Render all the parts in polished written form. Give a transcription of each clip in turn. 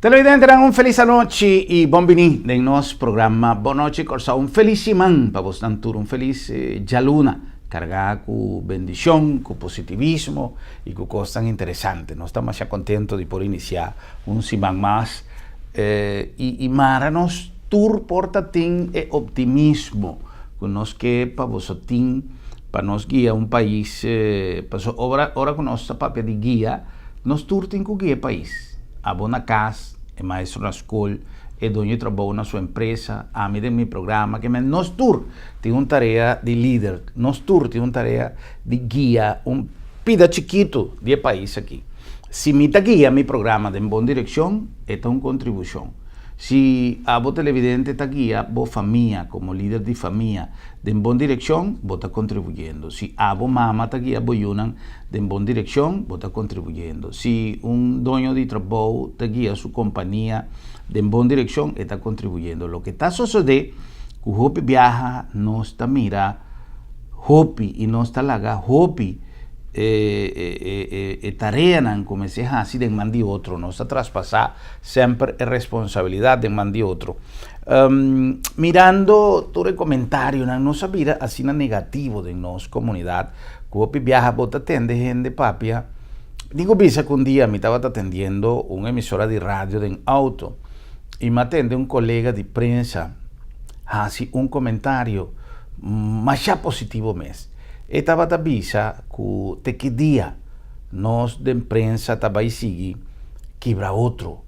Televidentenan un felis anochi i bon bini den nos programa Bon Nochi Kòrsou. Un felis siman pa bosnan tur, un felis djaluna kargá ku bendishon, ku positivismo i ku kosnan interesante. Nos ta masha kontento di por inisiá un siman mas i mara nos tur por ta tin e optimismo ku nos ke pa boso tin pa nos guia un pais, pasobra ora ku nos ta papia di guia nos tur tin ku guia e pais. Abo na kas, e maestro na skol, e doño di trabou na su empresa, ami den mi programa, ke men nos tur tin un tarea di lider, nos tur tin un tarea di guia un pida chikitu di e pais aki. Si mi ta guia mi programa den bon direkshon, e ta un kontribushon. Si abo televidente ta guia bo famia komo lider di famia den bon direkshon, bo ta kontribuyendo. Si abo mama ta guia bo yunan Den bon direkshon bo ta kontribuyendo. Si un doño di trabou ta guia su kompania den bon direkshon, e ta kontribuyendo. Loke ta sosodé ku hopi biaha nos ta mira hopi i nos ta laga hopi e tareanan ku mester hasi den man di otro. Nos ta traspasá semper e responsabilidat den man di otro. Mirando tur e komentarionan nos a bira asina negativo den nos komunidat. Ku hopi biaha bo ta tende hende papia. Tin ku bisa ku un dia mi tabata atendiendo un emisora di radio den auto i mi a tende un kolega di prensa hasi un komentario masha positivo mes. E tabata bisa ku te ki dia nos den prensa ta bai sigui kibra otro,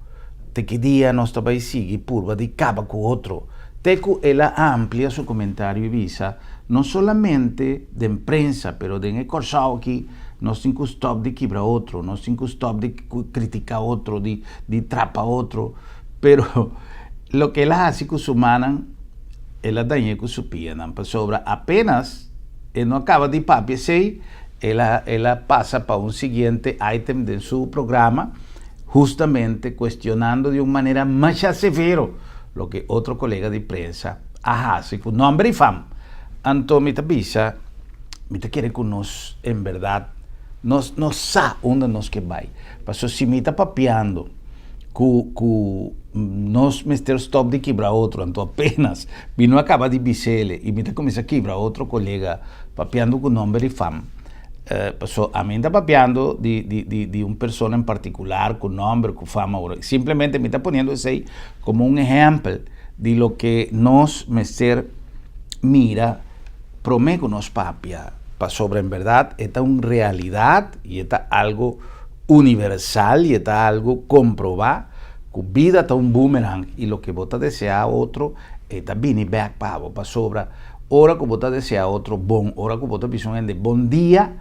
te ki dia nos ta bai sigui purba di kaba ku otro. Te ku el a amplia su komentario i bisa, No solamente den prensa, pero den e Kòrsou aki nos tin ku stòp di kibra otro, nos tin ku stòp di kritiká otro, di di trapa otro. Pero loke el a hasi ku su mannan, el a dañ'é ku su pianan, pasobra apenas e no a kaba di papia esei, el a el a pasa pa un siguiente item den su programa, hustamente kuestionando di un manera masha severo loke otro kolega di prensa a hasi ku nomber i fam. Anto mi ta bisa, mi ta kere ku nos en bèrdat nos no sa unda nos ke bai. Pasobra si mi ta papiando ku ku nos mester stòp di kibra otro, anto apenas mi no a kaba di bis'el i mi ta kuminsá kibra otro kolega papiando ku nomber i fam. Pasobra ami no ta papiando di di di di un persona en partikular ku nomber, ku fama, simplemente mi ta poniendo esei komo un ehèmpel. Di loke nos mester mira promé ku nos papia, pasobra en bèrdat e ta un realidat i e ta algu universal i e ta algu komprobá ku bida ta un boomerang i loke bo ta deseá otro e ta bini bèk pa bo, pasobra ora ku bo ta deseá otro bon, ora ku bo ta bisa un hende bon dia,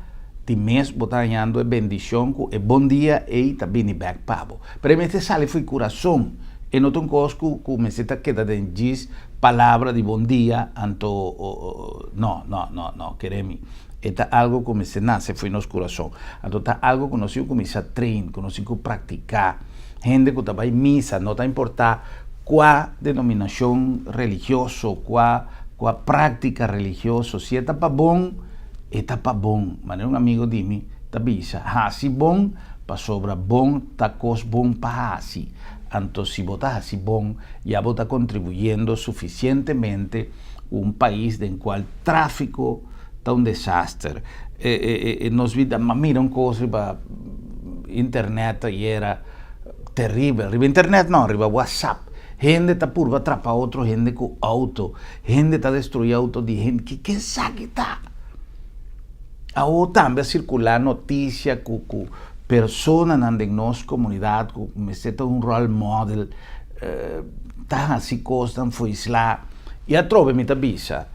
di mes bo ta hañando e bendishon ku e bon dia ei ta bini bèk pa bo. Pero e mester sali for di kurason. E no ta un kos ku ku mester ta keda den djis palabra di bon dia, anto no, no, no, no, kere mi. E ta algo ku mester nase for di nos kurason. Anto ta algo ku nos tin ku kuminsá train, ku nos tin ku praktiká. Hende ku ta bai misa, no ta importá kua denominashon religioso, kua kua práktika religioso, si e ta pa bon, e ta pa bon. Manera un amigo di mi ta bisa, hasi bon pasobra bon ta kos bon pa hasi. Anto si bo ta hasi bon, ya bo ta kontribuyendo sufisientemente ku un pais den kual tráfiko ta un desaster. E nos bida, m'a mira un kos riba internet ayera teribel, riba internet no, riba whatsapp, hende ta purba trapa otro hende ku outo, hende ta destruí outo di hende, ke esaki ta? Awo tambe a sirkulá notisia ku ku personanan den nos komunidat ku mester ta un role model ta hasi kosnan foislá. I atrobe mi ta bisa,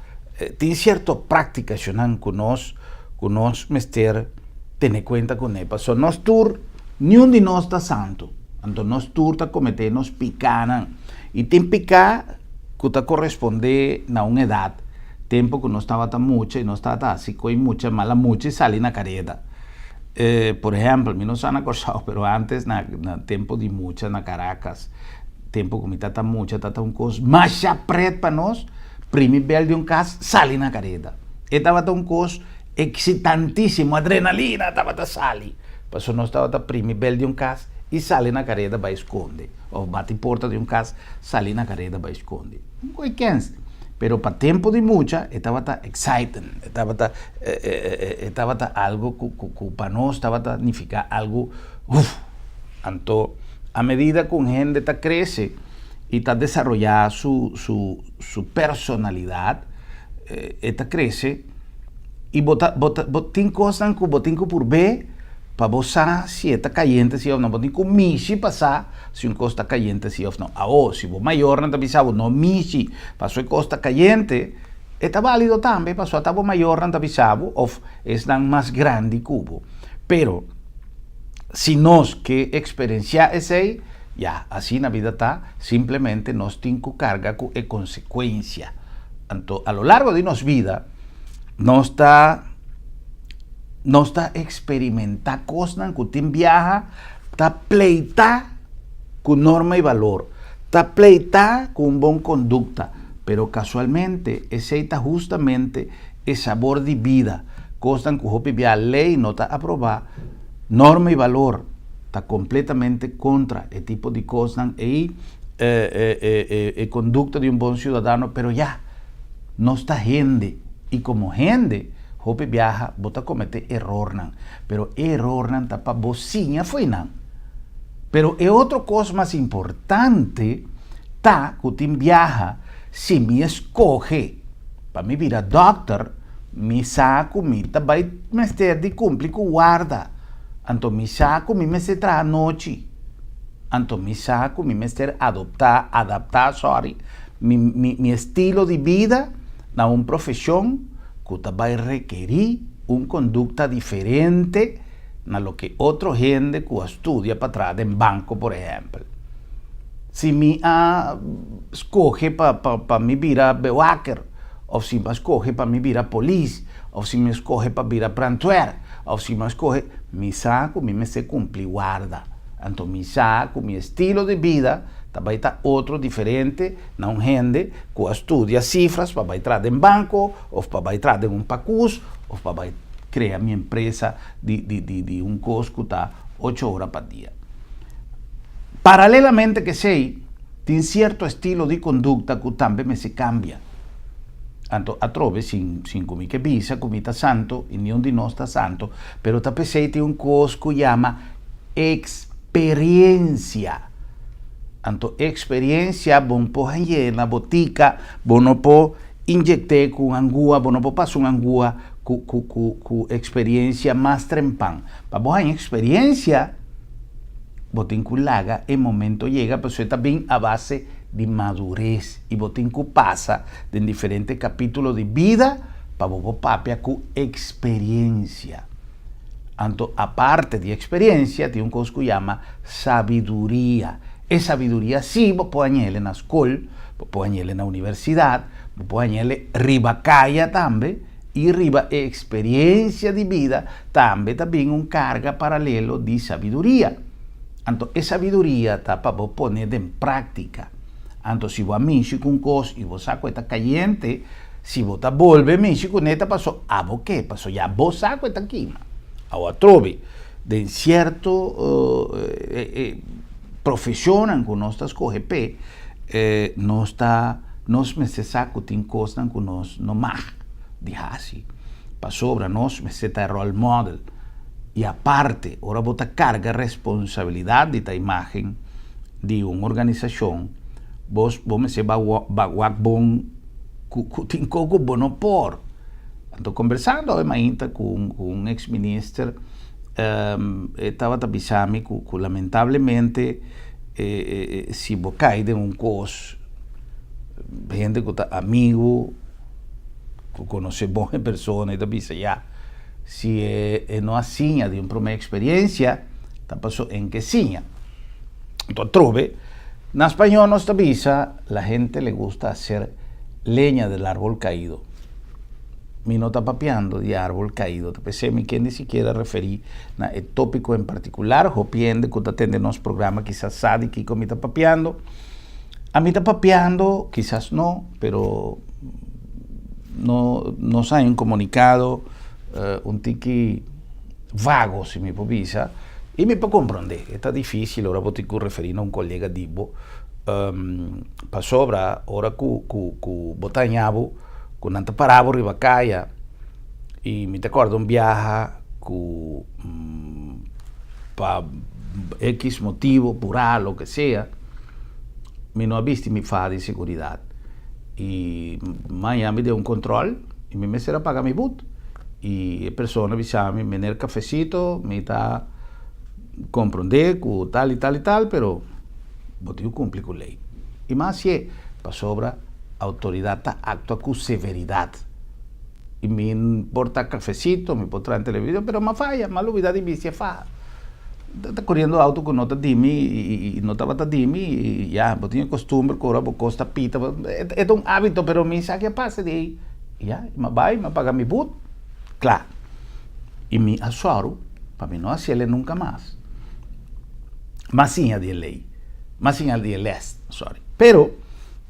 tin sierto praktikashonnan ku nos ku nos mester tene kuenta kuné pasobra nos tur, niun di nos ta santu, anto nos tur ta kometé nos pikánan i tin piká ku ta korespondé na un edat. Tempu ku nos tabata mucha i nos tabata hasi koi mucha mala mucha i sali na kareda. Por ehèmpel, mi no sa na Kòrsou, pero ántes na na tempu di mucha na Karakas, tempu ku mi tabata mucha tabata un kos masha pret pa nos primi bèl di un kas sali na kareda. E tabata un kos eksitantísimo, adrenalina tabata sali, pasobra nos tabata primi bèl di un kas. i sali na kareda bai skonde òf bati porta di un kas sali na kareda bai skonde. Un koi kens. Pero pa tempu di mucha e tabata exciting, e tabata e tabata algu ku ku pa nos tabata nifiká algu uf. Anto a medida ku un hende ta krese i ta desaroyá su su su personalidat e ta krese i bo ta bo ta bo tin kosnan ku bo tin ku purb'é pa bo sa si e ta kayente si òf no. Bo tin ku mishi pa sa si un kos ta kayente si òf no. Awor, si bo mayornan ta bisa bo no mishi pasobra e kos ta kayente, e ta bálido tambe pasobra ta bo mayornan ta bisa bo òf esnan mas grandi ku bo. Pero, si nos ke eksperensiá esei, ya, asina bida ta, simplemente nos tin ku karga ku e konsekuensia. Anto, a lo largo di nos bida, nos ta. Nos ta eksperimentá kosnan ku tin biaha ta pleitá ku norma i balor, ta pleitá ku un bon kondukta, pero kasualmente esei ta hustamente e sabor di bida, kosnan ku hopi biaha lei no ta aprobá, norma i balor ta kompletamente kontra e tipo di kosnan ei, e kondukta di un bon siudadano, pero ya, nos ta hende i komo hende, Hopi biaha bo ta kometé erornan, pero e erornan ta pa bo siña fo'i nan. Pero e otro kos mas importante ta ku tin biaha si mi eskohe pa mi bira dòkter, mi sa ku mi ta bai mester di kumpli ku warda, anto mi sa ku mi mester traha anochi, anto mi sa ku mi mester adoptá, adaptá, sòri, mi mi estilo di bida na un profeshon ku ta bai rekerí un kondukta diferente na loke otro hende ku a studia pa traha den banko, por ehèmpel. Si mi a skohe pa pa mi bira bewaker òf si mi a skohe pa mi bira polis òf si mi a skohe pa bira brantwer òf si mi a skohe, mi sa ku mi mester kumpli warda. Anto mi sa ku mi estilo di bida ta bai ta otro diferente na un hende ku a studia sifras pa bai traha den banko òf pa bai traha den un pakus òf pa bai krea mi empresa di di di di un kos ku ta ocho ora pa dia. Paralelamente ku esei tin sierto estilo di kondukta ku tambe mester kambia. Anto atrobe sin sin ku mi ke bisa ku mi ta santo i niun di nos ta santo pero ta p'esei tin un kos ku yama eksperensia. Anto experiencia bon por hañ'é na botica, bo no por inyect'é cu un angua, bo no por pasa un angua cu cu cu cu experiencia mas trempan. Pa bo haña experiencia, bo tin cu laga e momento yega, pasobra e ta bin a base di madurez y bo tin cu pasa den diferente capitulo di bida pa bo por papia cu experiencia. Anto aparte di experiencia tin un cos cu yama sabiduria. E sabiduria si bo por hañ'ele na scol, bo por hañ'ele na universidad, bo por hañ'ele riba caya tambe y riba e experiencia di bida tambe ta bin un carga paralelo di sabiduria. Anto e sabiduria ta pa bo pone den practica. Anto si bo a mishi cu un cos y bo sa cu e ta cayente, Si bo ta bolbe mishi kuné ta paso abo ke, paso ya bo sa ku e ta kima. Awo atrobe den sierto profeshonnan ku nos ta skohe p'e, nos ta nos mester sa ku tin kosnan ku nos no mag di hasi, pasobra nos mester ta e role model. I aparte, ora bo ta karga responsabilidat di ta imágen di un organisashon, bos bo mester wak bon. Ku ku tin ko ku bo no por. Anto kombersando awe mainta ku un ku un ex minister e tabata bisa mi ku ku lamentablemente e si bo kai den un kos hende ku ta amigu ku konosé bon e persona e ta bisa ya si e e no a siña di un promé eksperensia ta paso en ke siña. Anto atrobe na spañó nos ta bisa la gente le gusta hacer leña del árbol caído. Mi no ta papiando di árbol caído, ta p'esei mi ke ni sikiera referí na e tópiko en partikular. Hopi hende ku ta tende nos programa kisas sa di kiko mi ta papiando. Ami ta papiando, kisas no, pero no nos haña un komunikado un tiki vago, si mi por bisa. I mi por komprondé, e ta difísil ora bo tin ku referí na un kolega di bo, pasobra ora ku ku ku bo ta haña bo ku nan ta para bo riba kaya, i mi ta kòrda un biaha ku pa ekis motibu, purá, loke sea, mi no a bisti mi faha di seguridat i maña mi den un kòntròl i mi mester a paga mi but. I e persona bisa mi, Meneer Cafecito, mi ta comprende cu tal y tal y tal, pero bo tin cu cumpli cu ley. I mas hacié, pasobra autoridad ta actua cu severidad. I mi por ta cafecito, mi por traha en television, pero m'a faya, m'a lubida di bisti e faha. Ta coriendo auto cu no ta di mi y no tabata di mi y ya, bo tin e costumber cu ora bo cos ta pita, e ta un habito, pero mi sa ki a pasa di ey. Ya, i m'a bai, m'a paga mi but, kla. I mi a sòru pa mi no hasiel e nunka mas. M'a siña di e lei, m'a siña di e lès, sòri. Pero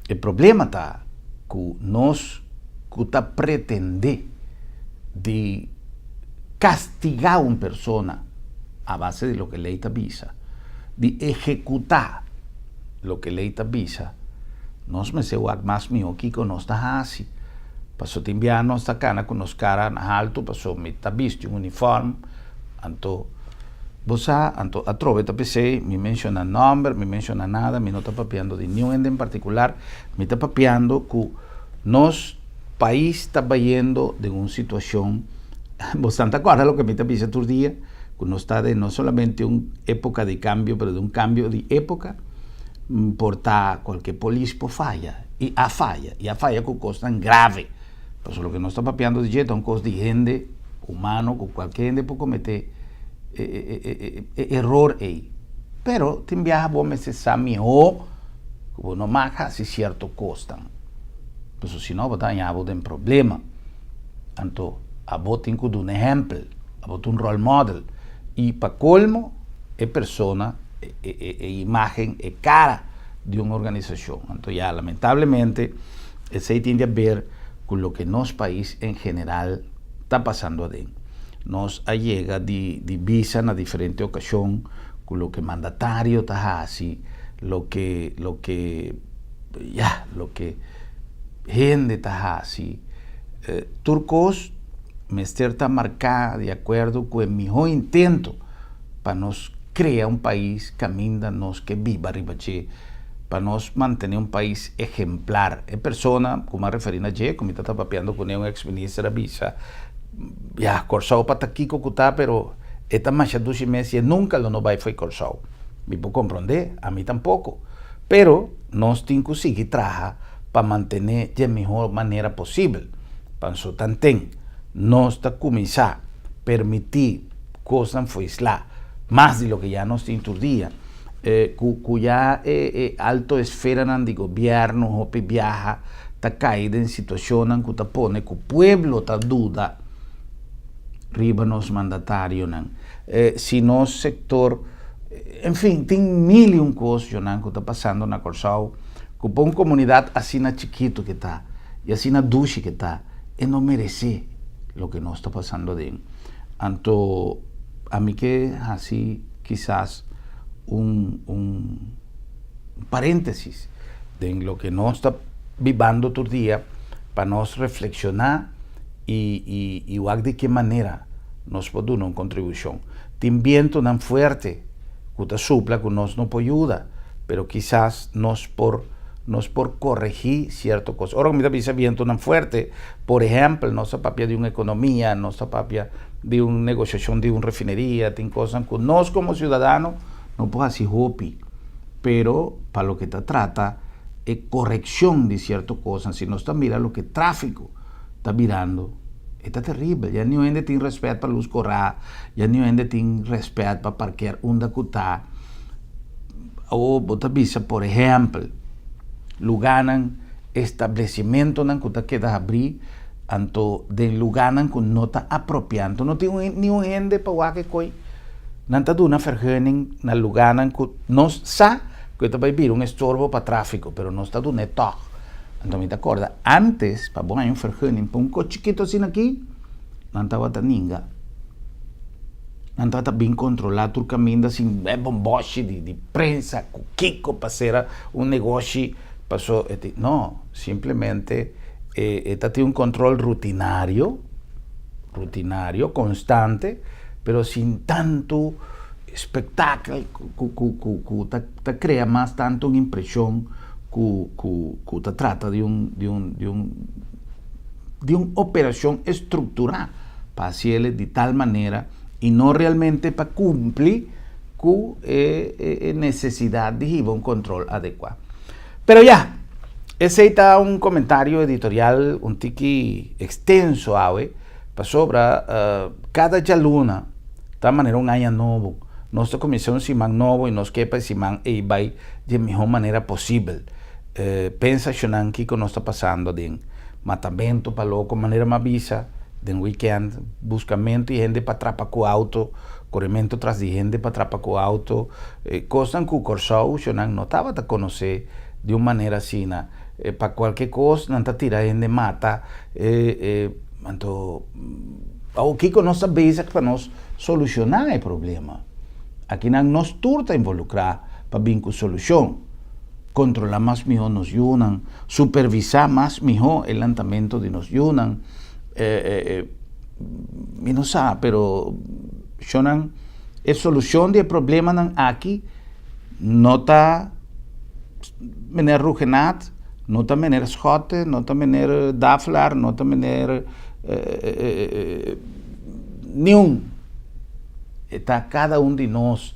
e problema ta ku nos ku ta pretendé di kastigá un persona a base di loke lei ta bisa, di ehekutá loke lei ta bisa, Nos mester wak mas mihó kiko nos ta hasi. Paso tin bia nos ta kana ku nos kara na haltu paso mi ta bisti un uniform, anto bo sa, anto atrobe ta p'esei mi menshoná nòmber, mi menshoná nada, mi no ta papiando di niun hende en partikular, mi ta papiando ku nos pais ta bayendo den un situashon, bo sa ta kòrda loke mi ta bisa tur dia, ku nos ta den no solamente un époka di kambio, pero den un kambio di époka. Por ta cualke polis por faya y a faya y a faya cu cosnan grave pasobra loke nos ta papiando di dje ta un cos di hende humano cu cualke hende por comete e eror ey pero tin biaha bo mester sa miho cu bo no mag haci cierto cosnan pasobra si no bo ta haña bo den problema anto abo tin cu duna ehempel abo ta un role model y pa colmo e persona e imagen, e cara di un organisacion. Anto ya lamentablemente esey tin di haber cu loke nos pais en general ta pasando aden. Nos a yega di di bisa na diferente ocasion cu loke mandatario ta haci, loke loke ya loke hende ta haci, tur cos mester ta marca di acuerdo cu e miho intento. pa nos krea un pais kaminda nos ke biba riba dje, pa nos mantené un pais ehemplar. E persona ku mi a referí na dje, ku mi ta ta papiando kuné, un eks minister a bisa, Ya, Kòrsou pa ta kiko ku ta, pero e ta masha dushi mes i e nunka lo no bai fo'i Kòrsou. Mi por komprondé, ami tampoko. Pero nos tin ku sigui traha pa mantené dje mihó manera posibel. Pasobra tanten nos ta kuminsá permití Kosnan fo'i sla, mas di loke ya nos tin tur dia, ku ku ya e e alto esferanan di gobièrnu hopi biaha ta kai den situashonnan ku ta pone ku pueblo ta duda riba nos mandatarionan. Si nos sektor, en fin, tin mil i un kos yonan ku ta pasando na Kòrsou ku pa un komunidat asina chikitu ke ta i asina dushi ke ta, e no meresé loke nos ta pasando aden. Anto ami ke hasi kisas un un parentesis den loke nos ta bibando tur dia pa nos reflekshoná i i i wak di ke manera nos por duna un kontribushon. Tin bientonan fuerte ku ta supla ku nos no por yuda, pero kisas nos por nos por koregí sierto kos. Ora ku mi ta bisa bientonan fuerte, por ehèmpel, nos ta papia di un ekonomia, nos ta papia di un negoshashon di un refineria, tin kosnan ku nos komo siudadano no por hasi hopi, pero pa loke ta trata e korekshon di sierto kosnan, si nos ta mira loke tráfiko ta birando, e ta teribel. Ya niun hende tin rèspèt pa lus korá, ya niun hende tin rèspèt pa parker unda ku ta. Awor bo ta bisa por ehèmpel, lugánan, establesimentonan ku ta keda habrí, anto den lugánan ku no ta apropiá, anto no tin niun hende pa wak e koi. Nan ta duna vergunning na lugánan ku nos sa ku e ta bai bira un estorbo pa tráfiko, pero nos ta dun'é tòg. Anto mi ta kòrda ántes pa bo haña un vergunning pa un kos chikitu asina aki, nan tabata ninga. Nan tabata bin kontrolá tur kaminda sin e bomboshi di di prensa ku kiko pa sera un negoshi paso e tin. No, simplemente e e ta tin un kontrol rutinario, rutinario, konstante, pero sin tantu spektakel ku ku ku ku ta ta krea mas tantu un impreshon ku ku ku ta trata di un di un di un di un operashon estrukturá pa hasiel di tal manera i no realmente pa kumpli ku e e nesesidat di hiba un kontrol adekuá. Pero ya, esei ta un komentario editorial un tiki ekstenso awe, pasobra kada djaluna ta manera un aña nobo. Nos ta kuminsá un siman nobo i nos ke pa e siman ei bai di e mihó manera posibel. Pensa shonnan kiko nos ta pasando aden. Matamentu pa loko, manera mi a bisa den wikènt, buskamentu di hende pa trapa ku outo, korementu tras di hende pa trapa ku outo, kosnan ku Kòrsou shonnan no tabata konosé di un manera asina. Pa kualke kos nan ta tira hende mata. Anto awor kiko nos ta bezig pa nos solushoná e problema? Akinan nos tur ta involukrá pa bin ku solushon. Kontrolá mas mihó nos yunan, supervisá mas mihó e lantamentu di nos yunan. Mi no sa, pero shonnan e solushon di e problemanan aki no ta meneer Rhuggenaath, no ta meneer Schotte, no ta meneer Davelaar, no ta meneer niun. E ta kada un di nos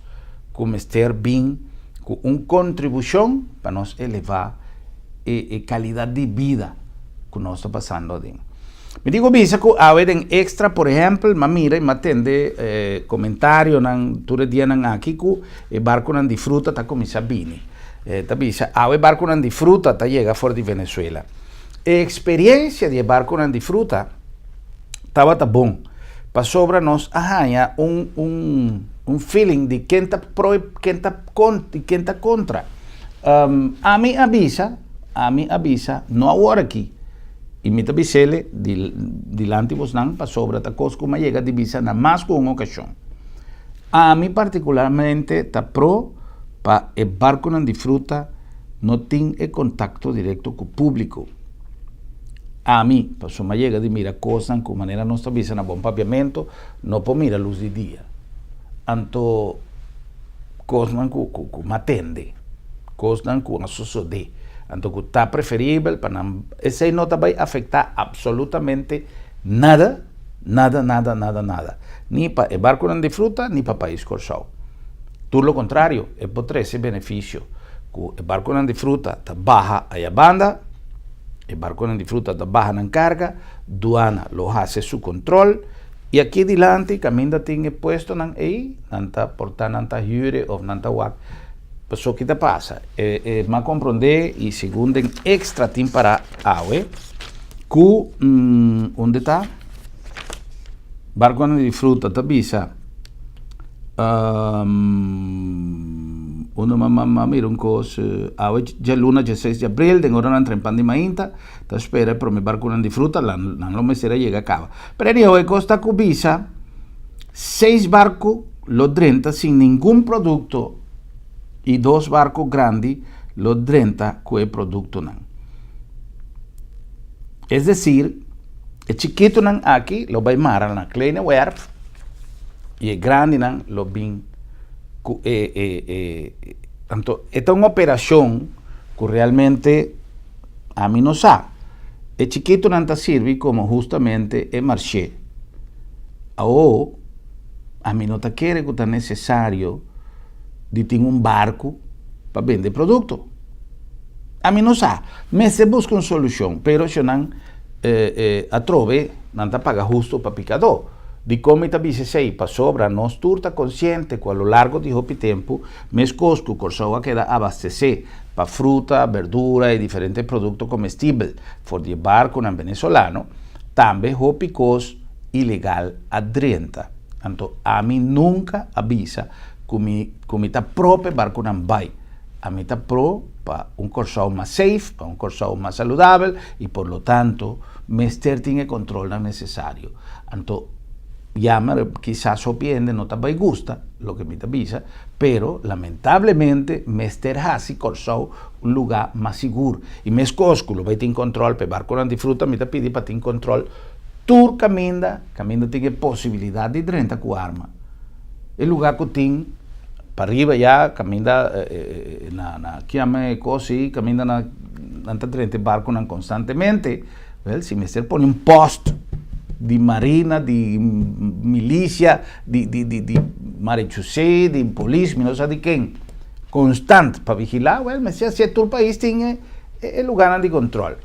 ku mester bin ku un kontribushon pa nos elevá e kalidat di bida ku nos ta pasando aden. Mi tin ku bisa ku awe den Extra por ehèmpel m'a mira i m'a tende komentarionan tur e dianan aki ku e barkunan di fruta ta kuminsá bini. Ta bisa awe e barkunan di fruta ta yega for di Venezuela. E eksperensia di e barkunan di fruta tabata bon pasobra nos a haña un un un feeling di ken ta pro i ken ta kon i ken ta kontra. Ami a bisa, ami a bisa no awor aki i mi ta bis'el dilanti bosnan pasobra ta kos ku mi a yega di bisa na mas ku un okashon. Ami partikularmente ta pro pa e barkunan di fruta no tin e kontakto direkto ku públiko. Ami, pasobra mi a yega di mira kosnan ku manera nos ta bisa na bon papiamentu, no por mira lus di dia. Anto kosnan ku ku ku mi a tende, kosnan ku a sosodé, anto ku ta preferibel pa nan, esei no ta bai afektá apsolutamente nada, nada, nada, nada, nada, ni pa e barkunan di fruta, ni pa pais Kòrsou. Tur lo kontrario, e por trese benefisio ku e barkunan di fruta ta baha aya banda, E barconan di fruta ta baha nan carga, duana lo haci su control y aki dilanti caminda tin e puestonan ey, nan ta porta nan ta hure of nan ta wak. Paso ki ta pasa? E e m'a comprende y segun den extra tin para awe cu unda ta? Barconan di fruta ta bisa. Uno m'a mira un kos, awe djaluna djaseis di abril den oranan trempan di mainta ta spera e prome barkunan di fruta, nan lo mester a yega kaba. Pero anyhow e kos ta ku bisa seis barku lo drenta sin ningun produkto i dos barku grandi lo drenta ku e produktonan. Es desir, e chikitunan aki lo bai mara na Kleine Werf i e grandinan lo bin ku e e e anto e ta un operashon ku realmente ami no sa. E chikitunan ta sirbi komo hustamente e marshe. Awo ami no ta kere ku ta nesesario di tin un barku pa bende produkto. Ami no sa. Mester buska un solushon, pero si nan atrobe nan ta paga husto pa pikadó. Dikon mi ta bisa esei? Pasobra nos tur ta konsiente ku a lo largo di hopi tempu, meskos ku Kòrsou a keda abastesé pa fruta, berdura i diferente produkto komestibel for di e barkunan venezolano, tambe hopi kos ilegal a drenta. Anto ami nunka a bisa ku mi ku mi ta pro pa e barkunan bai. Ami ta pro pa un Kòrsou mas safe, pa un Kòrsou mas saludabel i por lo tanto mester tin e kontrolnan nesesario. Anto Jammer, kisas hopi hende no ta bai gusta loke mi ta bisa, pero lamentablemente mester hasi Kòrsou un lugá mas sigur. I meskos ku lo bai tin kòntròl pa e barkunan di fruta, mi ta pidi pa tin kòntròl tur kaminda, kaminda tin e posibilidat di drenta ku arma. E lugá ku tin pariba ya kaminda na na kiami e kos ei, kaminda nan nan ta drenta e barkunan konstantemente. Wel, si mester pone un post di marina, di milicia, di, di, di, di marechaussee, di polis, mi no sa di ken, constant pa vigila, wel, mester hacié tur pais tin e, e lugarnan di control.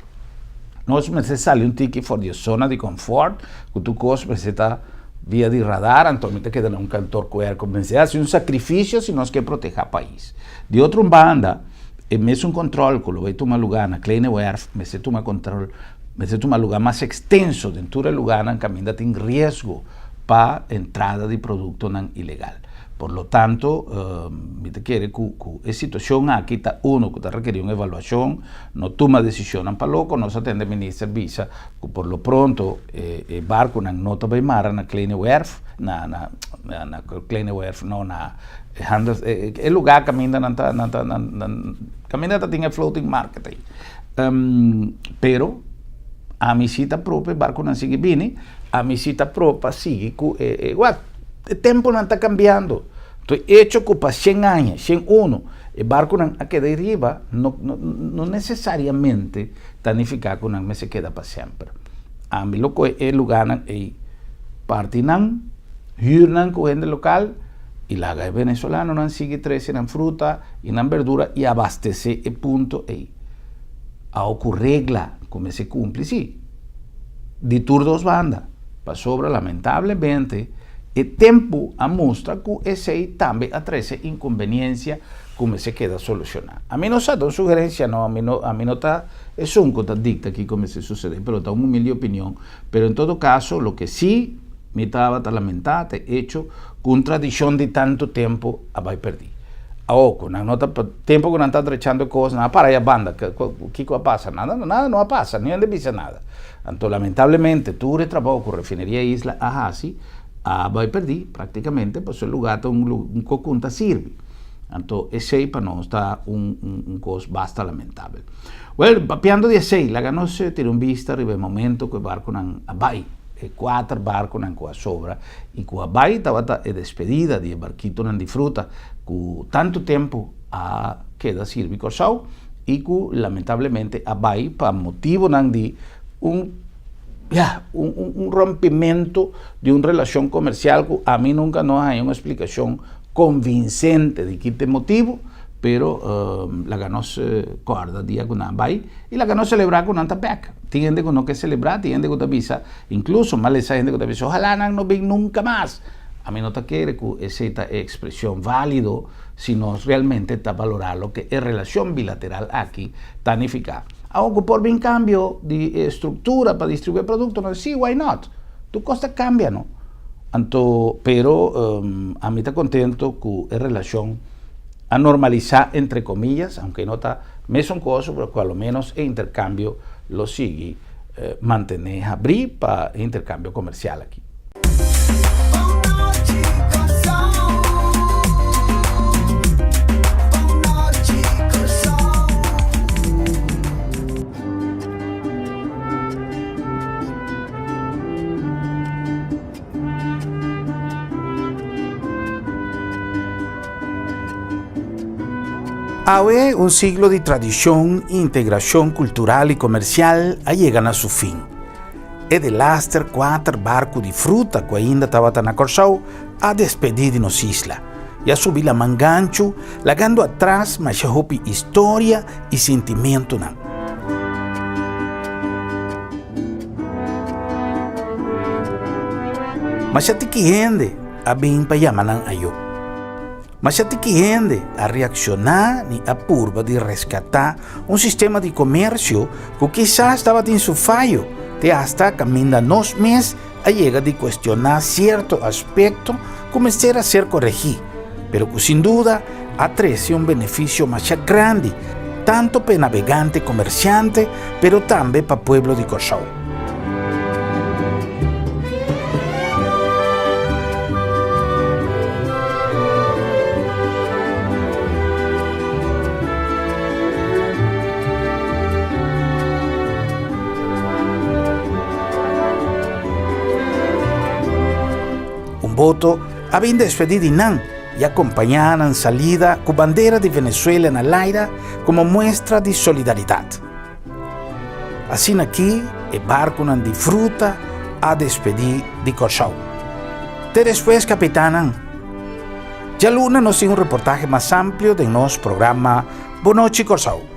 Nos mester sali un tiki for di e zona di confort, cu tur cos mester ta via di radar, anto mi ta keda na un kantoor cu airco. Mester haci un sacrificio si nos ke proteha pais. Di otro un banda, E mesun control cu lo bay tuma lugar na Kleine Werf mester tuma control mester tuma lugar mas extenso den tur e lugarnan caminda tin riesgo pa entrada di productonan ilegal. Por lo tanto mi ta kere cu cu e situacion aki ta uno cu ta rekeri un evaluacion, no tuma decisionnan pa loco, nos a tende minister bisa cu por lo pronto e e barconan no ta bay mara na Kleine Werf na na na Kleine Werf no na E handels, e, e lugar caminda nan ta, nan ta, nan, nan, caminda ta tin e floating market ei. Um, pero, ami si ta pro pa e barconan sigui bini, ami si ta pro pa sigui cu e, e, wak, e temponan ta cambiando. To e hecho cu pa shen aña, shen uno, e barconan a keda ei riba, no, no, no necesariamente ta nifica cu nan mester keda pa semper. Ami lo coge e lugarnan ei, parti nan, huur nan cu hende local, i laga e venezolanonan sigui trese nan fruta i nan berdura i abastesé e punto ei. Awo ku regla ku mester kumpli sí, di tur dos banda, pasobra lamentablemente e tempu a mustra ku esei tambe a trese inkumbeniensia ku mester keda solushoná. Ami no sa ta un sugerensia no, ami no ami no ta esun ku ta dikta kiko mester susedé, pero ta un humilde opinion, pero en todo kaso loke sí Mi tabata lamentá ta e echo ku un tradishon di tantu tempu a bai pèrdí. Awor ku nan no ta, tempu ku nan ta drechando e kos, nan a para e banda, kiko a pasa? Nada, nada no a pasa, niun hende bisa nada. Anto lamentablemente tur e trabou ku Refineria Isla a hasi a bai pèrdí praktikamente pasobra e lugá ta un un kokun ta sirbi. Anto esei pa nos ta un un kos basta lamentabel. Wèl, papiando di esei, laga nos tira un bista riba e momento ku e barkunan a bai. E kuater barkunan ku a sobra i ku a bai tabata e despedida di e barkitonan di fruta ku tantu tempu a keda sirbi Kòrsou i ku lamentablemente a bai pa motibunan di un ya un un rompimentu di un relashon komersial ku ami nunka no a haña un splikashon konvinsente di ki ta e motibu pero laga nos kòrda dia ku nan a bai i laga nos selebrá ku nan ta bèk. Tin hende ku no ke selebrá, tin hende ku ta bisa, inkluso mas lesa hende ku ta bisa, ojalá nan no bin nunka mas. Ami no ta kere ku esei ta e ekspreshon válido si nos realmente ta balorá loke e relashon bilateral aki ta nifiká. Awor ku por bin kambio di e struktura pa distribuí e produktonan, sí, why not? Tur kos ta kambia, no? Anto, pero ami ta kontento ku e relashon a normalisá entre komillas, aunke no ta mesun kos, pero ku a lo ménos e interkambio lo sigui mantené habrí pa e interkambio komersial aki. Awe un siglo di tradishon i integrashon kultural i komersial a yega na su fin. E delaster kuater barku di fruta ku ainda tabata na Kòrsou a despedí di nos isla i a subi laman ganchu lagando atras masha hopi historia i sintimentunan. Masha tiki hende a bin pa yama nan ayó. Masha tiki hende a reakshoná ni a purba di reskatá un sistema di komersio ku kisas tabatin su fayo te asta kaminda nos mes a yega di kuestioná sierto aspekto ku mester a ser koregí, pero ku sin duda a trese un benefisio masha grandi tantu pa e nabegante komersiante pero tambe pa pueblo di Kòrsou. Boto a bin despedí di nan i a kompañá nan salida ku bandera di Venezuela na laira komo muestra di solidaridat. Asina ki e barkunan di fruta a despedí di Kòrsou. Te despues kapitannan. Djaluna nos tin un reportahe mas amplio den nos programa Bonochi Kòrsou.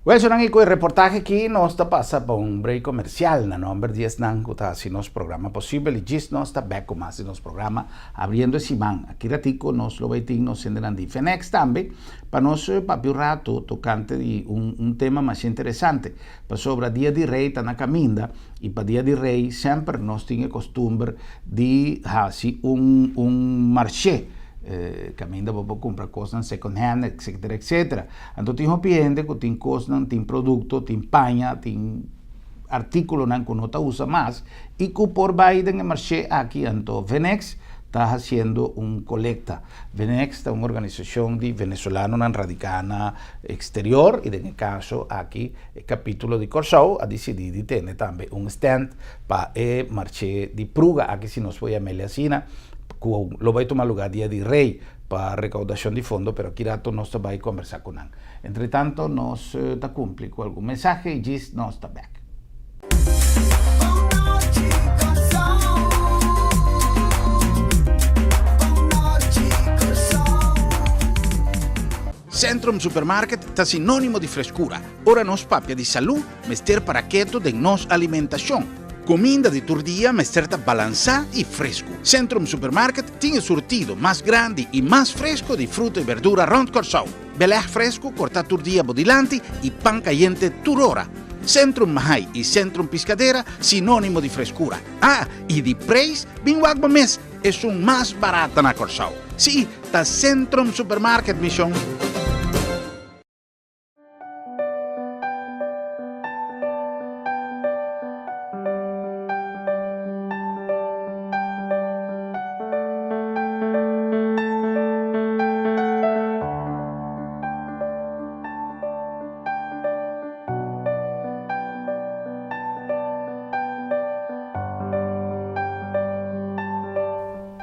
Wel sonan y cu e reportahe aki nos ta pasa pa un break comercial na nomber di esnan cu ta haci nos programa posibel y djis nos ta bek cu mas di nos programa abriendo e siman. Aki ratico nos lo bay tin nos hendenan di Fenex tambe pa nos papia un rato tocante di un tema masha interesante. Pasobra Dia di Rey ta na caminda y pa Dia di Rey semper nos tin e costumber di haci un un marché caminda bo por cumpra cosnan second hand etcetera etcetera. Anto tin hopi hende cu tin cosnan, tin producto, tin paña, tin articulonan cu no ta usa mas y cu por bay den e marché aki. Anto Venex ta haciendo un colecta. Venex ta un organisacion di venezolanonan radica na exterior y den e caso aki e capitulo di Corsou a dicidi di tene tambe un stand pa e marché di pruga aki si nos por yam'el asina cu lo bay tuma lugar dia di Rey pa recaudacion di fondo pero aki rato nos ta bay combersa cu nan. Entre tanto nos ta cumpli cu algun mensahe y djis nos ta bek. Centrum Supermarket ta sinónimo di freskura. Ora nos papia di salú, mester para ketu den nos alimentashon. Kuminda di tur dia mester ta balansá i fresku. Centrum Supermarket tin e surtido mas grandi i mas fresku di fruta i berdura rònt Kòrsou. Belèg fresku kortá tur dia bo dilanti i pan kayente tur ora. Centrum Mahai i Centrum Piscadera sinónimo di freskura. Ah, i di preis, bin wak bo mes, esun mas barata na Kòrsou. Sí, ta Centrum Supermarket, mi shon.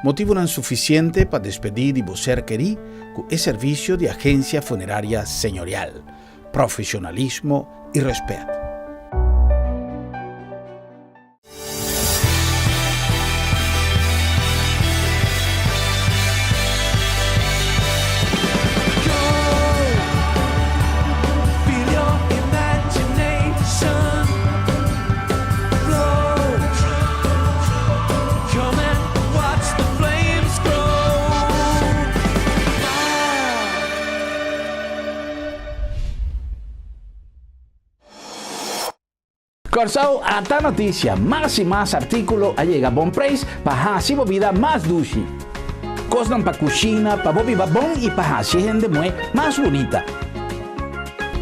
Motibunan sufisiente pa despedí di bo ser kerí ku e servisio di Agensia Funeraria Señorial, profesionalismo i rèspèt. Kòrsou ata notisia, mas i mas artíkulo a yega bon preis pa hasi bo bida mas dushi. Kosnan pa kushina, pa bo biba bon i pa hasi e hende muhé mas bunita.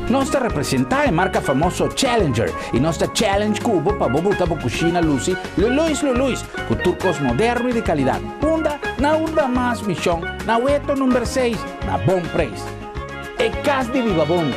Nos ta representá e marka famoso Challenger i nos ta challenge ku bo pa bo buta bo kushina lusi luluis luluis ku tur kos moderno i di kalidat. Unda? Na unda mas mishon, na Weto number seis, na bon preis. E kas di biba bon.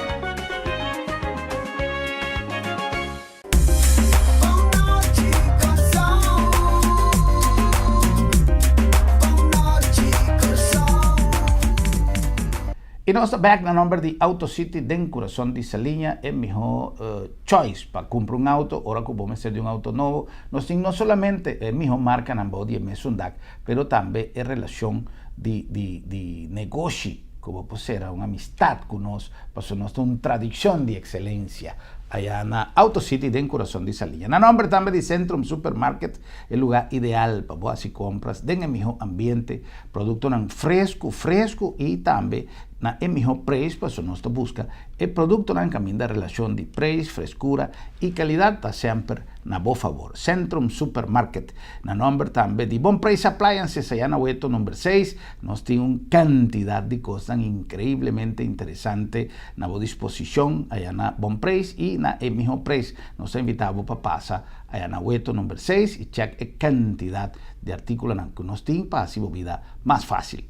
I nos ta bek na nomber di Auto City den kurason di Saliña, e miho choice pa kumpra un auto ora ku bo mester di un auto nobo. Nos tin no solamente e miho markanan bou di e mesun dak, pero tambe e relashon di di di negoshi ku bo por sera un amistat ku nos, pasobra nos ta un tradishon di ekselensia aya na Auto City den kurason di Saliña. Na nomber tambe di Centrum Supermarket, e lugá ideal pa bo hasi kompras den e mihó ambiente, produktonan fresku fresku i tambe na e mihó preis, pasobra nos ta buska e produktonan kaminda relashon di preis, freskura i kalidat ta semper na bo fabor. Centrum Supermarket, na nomber tambe di Bon Preis Appliances aya na Weto number seis, Nos tin un kantidat di kosnan inkreiblemente interesante na bo disposishon aya na Bon Preis i na e mihó preis. Nos ta invitá bo pa pasa aya na Weto number seis i chèk e kantidat di artíkulonan ku nos tin pa hasi bo bida mas fásil.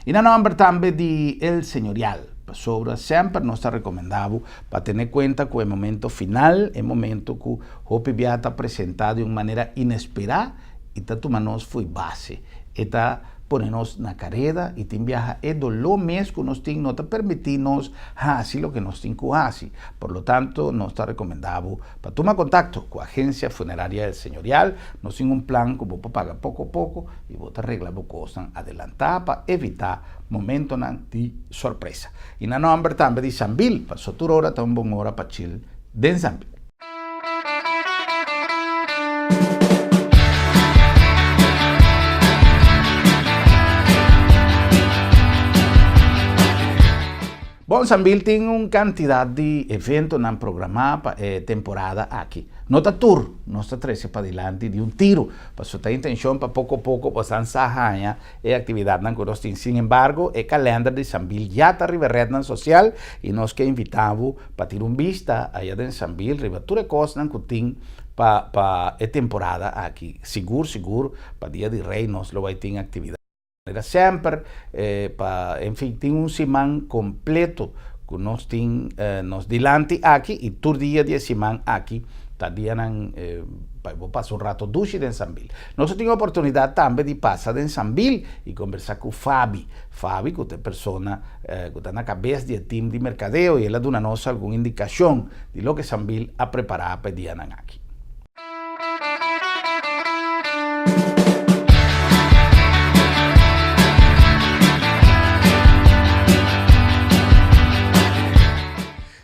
I na nòmber tambe di El Señorial. Pasobra semper nos ta rekomendá bo pa tene kuenta ku e momento final, e momento ku hopi bia ta presentá di un manera inesperá i ta tuma nos fo'i base. E ta pone nos na kareda i tin biaha e doló mes ku nos tin no ta permití nos hasi loke nos tin ku hasi. Por lo tanto, nos ta rekomendá bo pa tuma kontakto ku Agencia Funeraria El Señorial. Nos tin un plan ku bo por paga poko poko i bo ta regla bo kosnan adelantá pa evitá momentonan di sorpresa. I na nòmber tambe di Sambil, paso tur ora ta un bon ora pa chil den Sambil. Bon, Sambil tin un kantidat di eventonan programá pa e temporada aki. No ta tur nos ta trese padilanti di un tiru, pasobra ta intenshon pa poko poko bosan sa haña e aktividatnan ku nos tin. Sin embargo, e kalènder di Sambil ya ta riba e retnan sosial i nos ke invitá bo pa tira un bista aya den Sambil riba tur e kosnan ku tin pa pa e temporada aki. Sigur sigur pa Dia di Rei nos lo bai tin aktividat. Manera semper pa enfin tin un siman completo cu nos tin nos dilanti aki y tur dia di e siman aki ta dianan pa bo pasa un rato dushi den Sambil. Nos a tin oportunidad tambe di pasa den Sambil y conversa cu Fabi. Fabi cu ta e persona cu ta na cabes di e team di mercadeo y el a duna nos algun indicacion di loke Sambil a prepara pa e dianan aki.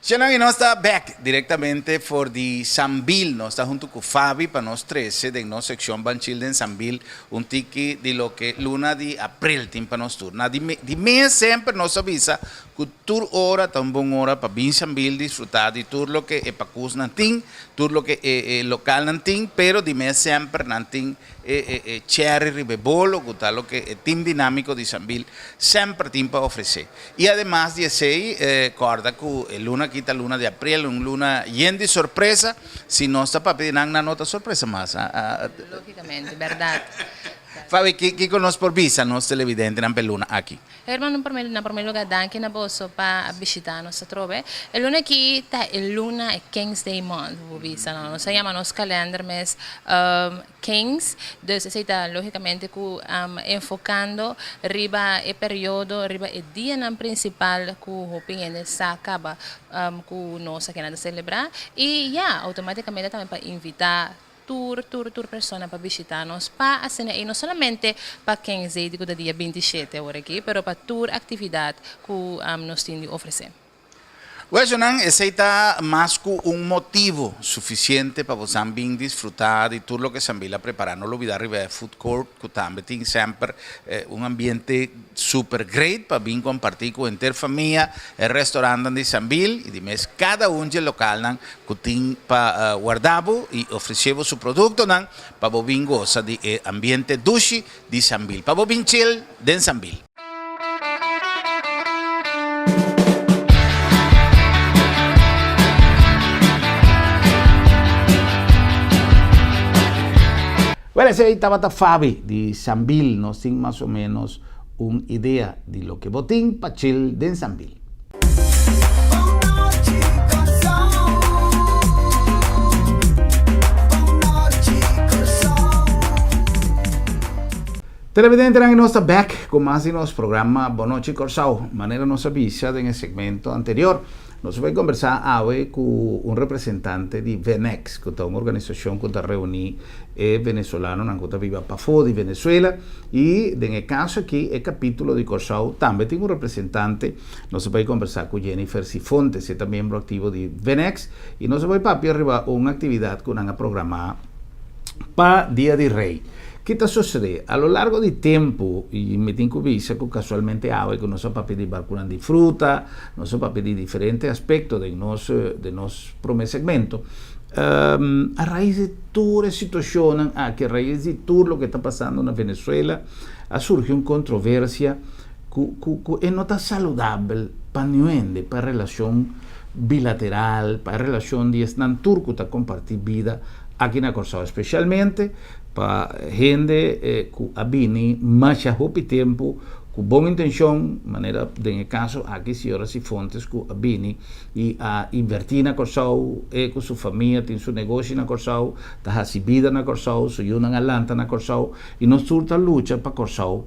Shenang y nos ta bek directamente for di Sambil. Nos ta hunto cu Fabi pa nos trece den nos seccion Banchil den Sambil un tiki di loke luna di april tin pa nos tur. Na di mes semper nos a bisa Ku tur ora ta un bon ora pa bin Sambil disfrutá di tur loke e pakusnan tin, tur loke e e lokalnan tin, pero di mes semper nan tin e e e chèri riba e bolo ku ta loke e tim dinámiko di Sambil semper tin pa ofresé. I ademas di esei, kòrda ku e luna aki ta luna di aprel, un luna yen di sorpresa, si nos ta papia di nan, nan no ta sorpresa mas. Lógikamente, bèrdat. Fabi, kiko nos por bisa nos televidentenan pa e luna aki? Hermano na prome lugar danki na boso pa a bishita nos atrobe. E luna aki ta e luna e Kings Day month bo bisa no. Nos a yama nos kalender mes Kings dus esei ta logicamente ku enfocando riba e periodo riba e dianan principal ku hopi hende sa kaba ku nos aki nan ta celebra y ya automaticamente tambe pa invita Tur, tur, tur persona pa bishita nos pa asina ei no solamente pa Kings Day di ku ta dia 27 awor aki, pero pa tur aktividat ku nos tin di ofresé. Weshonan, esei ta mas ku un motibu sufisiente pa bosan bin disfrutá di tur loke Sambil a prepará. No lubidá riba e food court ku tambe tin semper un ambiente super great pa bin kompartí ku henter famia. E restaurantnan di Sambil i di mes kada un dje lokalnan ku tin pa warda bo i ofresé bo su produktonan pa bo bin gosa di e ambiente dushi di Sambil. Pa bo bin chill den Sambil. Wèl esei tabata Fabi di Sambil. Nos tin mas o ménos un idea di loke bo tin pa chill den Sambil. Televidentenan y nos ta bek cu mas di nos programa Bon Nochi Corsou. Manera nos a bisa den e segmento anterior, nos a bay conversa awe cu un representante di Venex, cu ta un organisacion cu ta reuni e venezolanonan cu ta biba pafo di Venezuela y den e caso aki e capitulo di Corsou tambe tin un representante. Nos a bay conversa cu Jennifer Sifontes, e ta miembro activo di Venex y nos a bay papia riba un actividad cu nan a programa pa Dia di Rey. Ki ta sucede? A lo largo di tempo, y mi tin cu bisa cu casualmente awe cu nos a papia di barcunan di fruta, nos a papia di diferente aspecto den nos den nos prome segmento, A rais di tur e situacionnan aki, a rais di tur loke ta pasando na Venezuela, a surgi un controversia cu cu cu e no ta saludabel pa niun hende, pa relacion bilateral, pa e relacion di esnan tur cu ta comparti bida aki na Corsou, especialmente pa hende cu a bini masha hopi tempo. Ku bon intenshon, manera den e kaso aki señora Sifontes ku a bini i a invertí na Kòrsou, e ku su famia tin su negoshi na Kòrsou, ta hasi bida na Kòrsou, su yunan a lanta na Kòrsou i nos tur ta lucha pa Kòrsou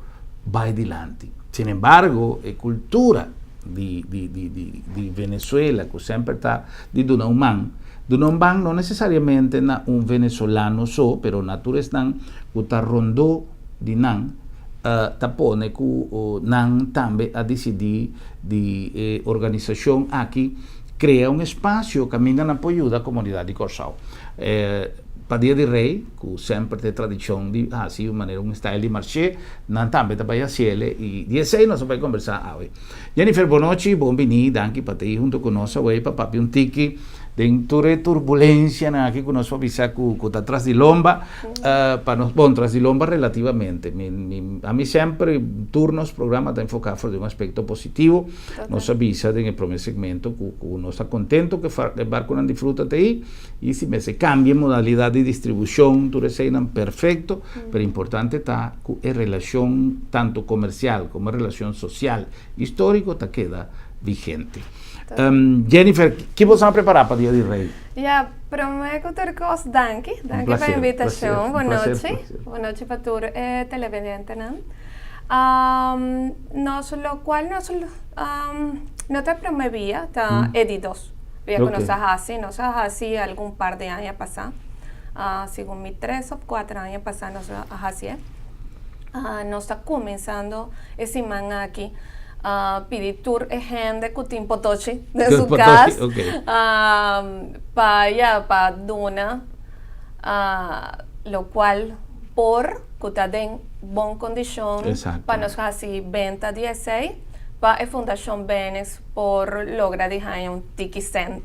bai dilanti. Sin embargo, e kultura di di di di di Venezuela ku semper ta di duna un man, duna un man no nesesariamente na un venezolano so, pero na tur esnan ku ta rondó di nan ta pone ku nan tambe a disidí di e organisashon aki krea un espasio kaminda nan por yuda komunidat di Kòrsou. Pa Dia di Rei, ku semper ta e tradishon di hasi un manera un style di marshe, nan tambe ta bai hasiel i di esei nos a bai kombersá awe. Jennifer, bonochi, bon biní, danki pa ta ei huntu ku nos awe pa papia un tiki den tur e turbulensianan aki ku nos por bisa ku ku ta tras di lomba, pa nos, bon, tras di lomba relativamente, mi mi ami semper tur nos programa ta enfoká for di un aspekto positivo, nos a bisa den e prome segmento ku ku nos ta kontento ku e barkunan di fruta ta ei i si mester kambia e modalidat di distribushon tur eseinan perfekto, pero importante ta ku e relashon tantu komersial komo e relashon sosial históriko ta keda vigente. Jennifer, ki bo sa prepará pa Dia di Rei? Ya, promé ku tur kos, danki. Danki pa e invitashon. Bon nochi. Bon nochi pa tur e televidentenan. Nos lokual nos no ta e promé bia, ta e di dos bia ku nos a hasi. Nos a hasi algun par di aña pasá. Segun mi tres òf kuater aña pasá nos a hasié. Nos ta kuminsando e siman aki pidi tur e hende ku tin potochi den su kas pa ya pa duna lokual por ku ta den bon kondishon pa nos hasi benta di esei pa e Fundashon Benes por logra di haña un tiki sènt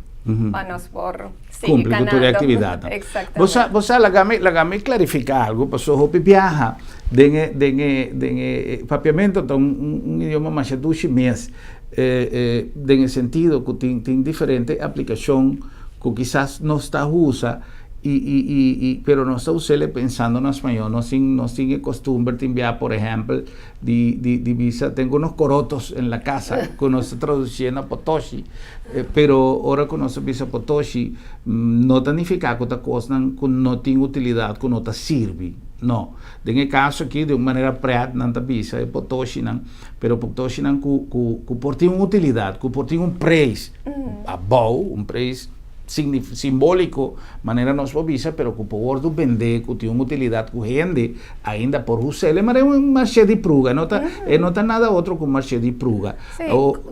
pa nos por sigui Cumpli cu tur e ganando. actividadnan. Exactamente. Bo sa, bo sa, laga mi, laga mi clarifica algo, paso hopi biaha den e, den e, den e, papiamento ta un, un, un idioma masha dushi mes, eh, eh, den e sentido cu tin, tin diferente aplicacion cu kisas nos ta usa y, y, y, y, pero nos ta us'e pensando na spañol, nos tin, nos tin e costumber tin biaha, por ehempel, di, di, di bisa, tengo unos corotos en la casa, cu nos ta traduciendo na potoshi, Pero ora ku nos ta bisa potoshi, no ta nifiká ku ta kosnan ku no tin utilidat, ku no ta sirbi. No. Den e kaso aki, di un manera prèt nan ta bisa e potoshinan, pero potoshinan ku ku ku por tin un utilidat, ku por tin un preis abou, un preis simbóliko, manera nos por bisa, pero ku por wòrdu bendé, ku tin un utilidat ku hende ainda por us'é. E manera un marshe di pruga, e no ta e no ta nada otro ku un marshe di pruga. Sí,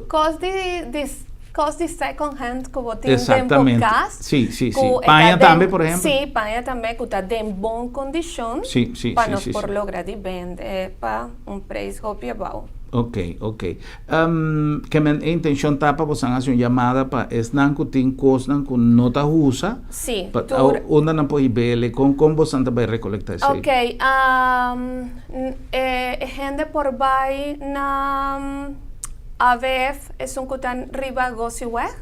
kos di di kos di second hand ku bo tin den bo kas. Sí, sí, sí. Ku e ta Paña den tambe, por ehempel. Sí, paña tambe ku ta den bon kondishon Sí, sí, pa sí, nos sí, por sí. logra di bende pa un preis hopi abou. Ok, ok. Ke men e intenshon ta pa bosan hasi un yamada pa esnan ku tin kosnan ku no ta usa? Sí, Pa tur. unda nan por hib'el? Kon kon bosan ta bai rekolektá esei? Ok, E hende por bai na AVF, esun ku ta riba Gosiweg.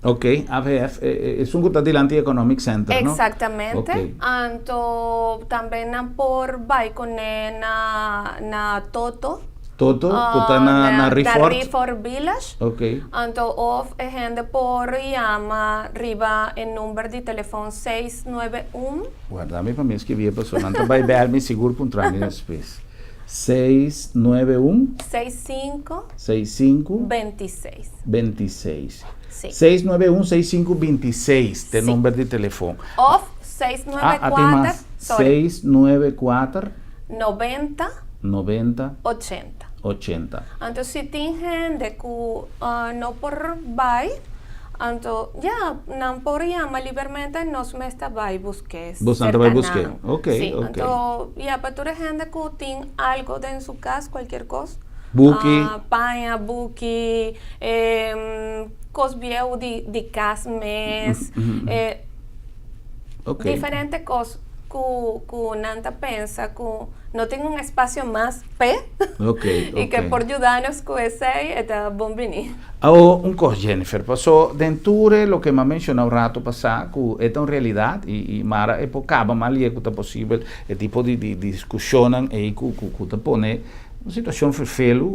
Ok, AVF, esun ku ta dilanti Economic Center, no? Exactamente. Ok. Anto tambe nan por bai kuné na na Toto. Toto, ku ta na na Riffort? Na Riffort Village. Ok. Anto of e hende por yama riba e number di telefon 691. Warda mi pa mi escribí pasobra nan ta bai bel mi sigur puntra mi despues. Seis nuebe un. Seis sinku. Seis sinku. Bintiseis. Bintiseis. Sí. 691 65 26 t'e Sí. number di telefon. Of seis nuebe Ah, a tin kuater, mas. sorry. 694. 90. 90. 80. 80. Anto si tin hende ku no por bai, anto ya, nan por yama libermente, nos mes ta bai busk'é Bosnan ta bai serka busk'é. nan. Ok, Sí, ok. anto ya pa tur e hende ku tin algo den su kas, kualkier kos, Buki. paña, buki, kos bieu di di kas mes, Ok. diferente kos ku ku nan ta pensa ku no tin un espasio mas p'e Ok, i ke ok. por yuda nos ku esei e ta bon bini. Awo un kos Jennifer, paso den tur e loke m'a menshoná un rato pasá ku e ta un realidat i i mara e por kaba mas lie ku ta posibel e tipo di di diskushonnan ei ku ku ku ta pone. Un situashon ferfelu.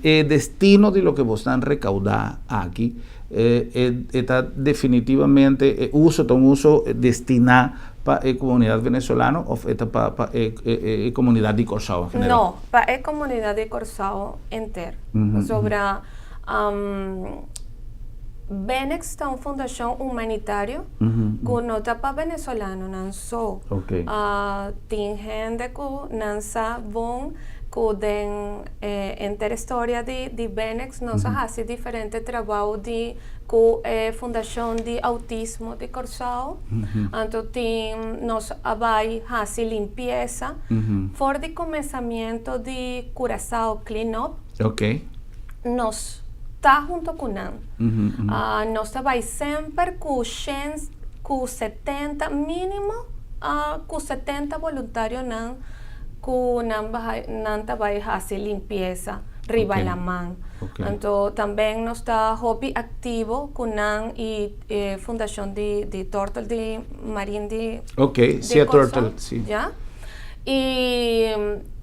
E destino di loke bo stan rekaudá aki e ta definitivamente e uso ta un uso destiná pa e komunidat venezolano òf e ta pa e komunidat di Kòrsou en general? No, pa e komunidat di Kòrsou enter. Pasobra Benex ta un fundashon humanitario ku no ta pa venezolanonan so. Tin hende ku nan sa bon ku den e henter historia di Benex nos a hasi diferente trabou di ku e fundashon di outismo di Kòrsou. Anto tin nos a bai hasi limpiesa for di kumensamiento di Curaçao Clean Up. Nos ta hunto ku nan. Nos ta bai semper ku shen ku 70 mínimo ku 70 boluntarionan ku nan nan ta bai hasi limpiesa riba laman. Anto tambe nos ta hopi aktivo ku nan i e fundashon di Turtle di Marin di Sea Turtle, si. Ya. I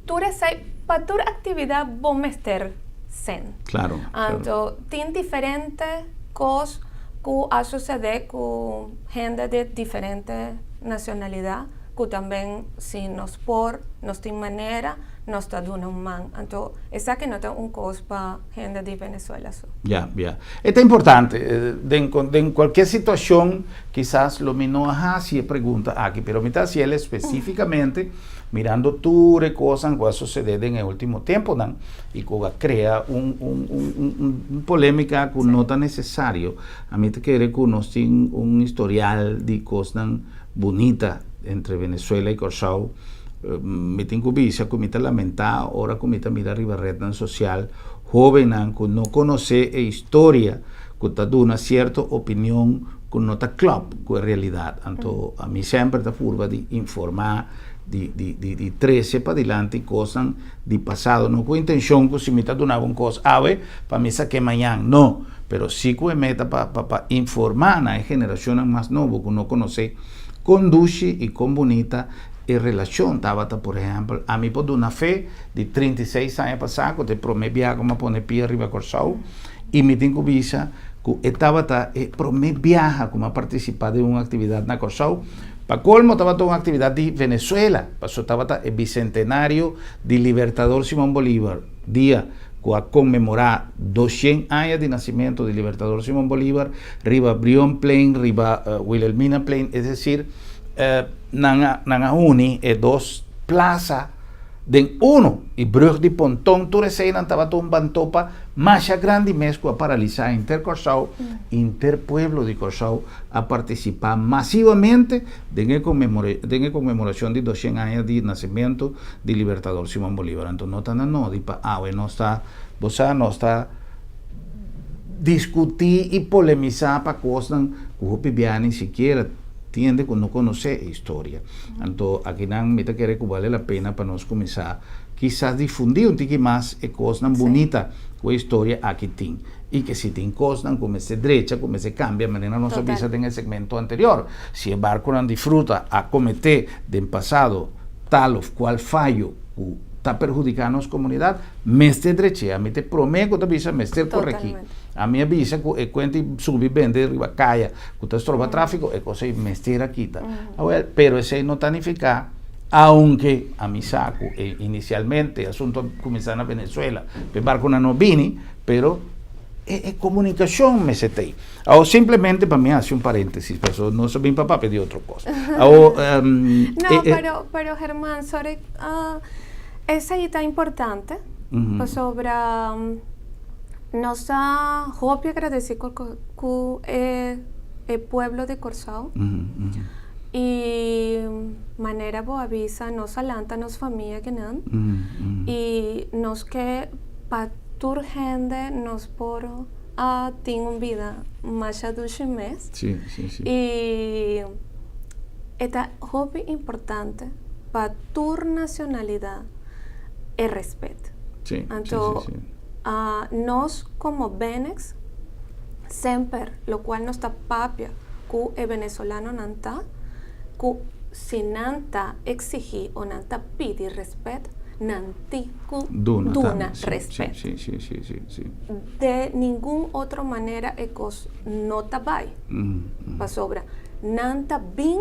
tur esei pa tur aktividat bo mester sen. Claro, claro. Anto tin diferente kos ku a susedé ku hende di diferente nashonalidat ku tambe si nos por, nos tin manera, nos ta duna un man. Anto esaki no ta un kos pa hende di Venezuela so. Ya, ya. E ta importante. Den kualke situashon kisas lo mi no a hasi e pregunta aki, pero mi ta hasi el espesífikamente mirando tur e kosnan ku a susedé den e último temponan i ku a krea un un un un polémika ku no ta nesesario. Ami ta kere ku nos tin un historial di kosnan bunita entre Venezuela i Kòrsou. Mi tin ku bisa ku mi ta lamentá ora ku mi ta mira riba retnan sosial hóbennan ku no konosé e historia ku ta duna sierto opinion ku no ta klòp ku e realidat. Anto ami semper ta purba di informá, di di di di trese padilanti kosnan di pasado, no ku intenshon ku si mi ta duna bo un kos awe pa mi sak'é mañan, no, pero si ku e meta pa pa pa informá na e generashonnan mas nobo ku no konosé kon dushi i kon bunita e relashon tabata. Por ehèmpel, ami por duna fe di 36 aña pasá ku ta e promé biaha ku mi a pone pia riba Kòrsou i mi tin ku bisa ku e tabata e promé biaha ku mi a partisipá den un aktividat na Kòrsou. Pa kolmo tabata un aktividat di Venezuela, pasobra tabata e bisentenario di Libertador Simón Bolívar, dia ku a konmemorá 200 aña di nasimentu di Libertador Simón Bolívar riba Brionplein, riba Wilhelminaplein, es desir, nan a nan a uni e dos plasa den uno i brug di Ponton, tur eseinan tabata un bantopa masha grandi mes ku a paralisá henter Kòrsou, henter pueblo di Kòrsou a partisipá masivamente den e den e konmemorashon di 200 aña di nasimentu di Libertador Simon Bolívar. Anto no ta na nodi pa awe nos ta, bo sa, nos ta diskutí i polemisá pa kosnan ku hopi biaha ni sikiera tin hende ku no konosé e historia. Anto akinan mi ta kere ku bale la pena pa nos kuminsá kisas difundí un tiki mas e kosnan bunita ku e historia aki tin i ke si tin kosnan ku mester drecha, ku mester kambia manera nos a bisa den e segmento anterior. Si e barkunan di fruta a kometé den pasado tal òf kual fayo ku ta perhudiká nos komunidat, mester drech'é. Ami ta e promé ku ta bisa mester koregí. Ami a bisa ku e kuenta i subi bende riba kaya ku ta stroba tráfiko, e kos ei mester a kita. Awel, pero esei no ta nifiká, aunke ami sa ku e inisialmente e asuntu a kuminsá na Venezuela, pa e barkunan no bini, pero e e komunikashon mester ta ei. Awor simplemente pa mi hasi un paréntesis, pasobra nos a bin pa papia di otro kos. Awor, No, pero, pero Germán, sorry, esei ta importante, pasobra nos ta hopi agradesí ku e e pueblo di Kòrsou i manera bo a bisa nos a lanta nos famia kinan i nos ke pa tur hende nos por a tin un bida masha dushi mes i e ta hopi importante pa tur nashonalidat e rèspèt. Anto nos komo Benex semper lokual nos ta papia ku e venezolanonan ta ku si nan ta eksigí o nan ta pidi rèspèt. Nan tin ku Duna duna tambe, respet. Si. Di ningun otro manera e kos no ta bai. Pasobra nan ta bin